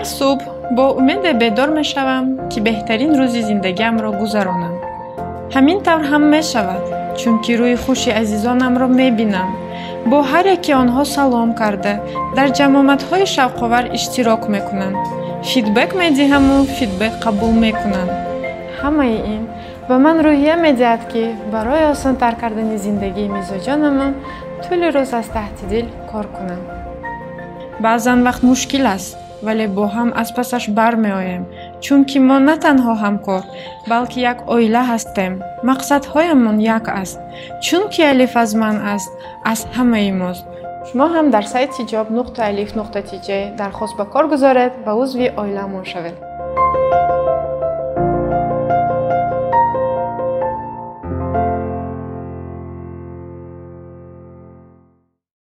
Ҳар субҳ бо умеде бедор мешавам, ки беҳтарин рӯзи зиндагиамро гузаронам. Ҳамин тавр ҳам мешавад, чунки рӯи хуши азизонамро мебинам. Бо ҳар яке онҳо салом карда, дар ҷамъомадҳои шавқовар иштирок мекунам, фидбек медиҳаму фидбек қабул мекунам. Ҳамаи ин ба ман рӯҳия медиҳад, ки барои осонтар кардани зиндагии мизоҷонамон тӯли рӯз аз таҳти дил кор кунам. Баъзан вақт мушкил аст, вале бо ҳам аз пасаш бармеоем, чунки мо на танҳо ҳамкор, балки як оила ҳастем. Мақсадҳоямон як аст, чунки Алиф аз ман аст, аз ҳамаи мост. Шумо ҳам дар сайти job.alif.tj дархост ба кор гузоред ва узви оиламон шавед.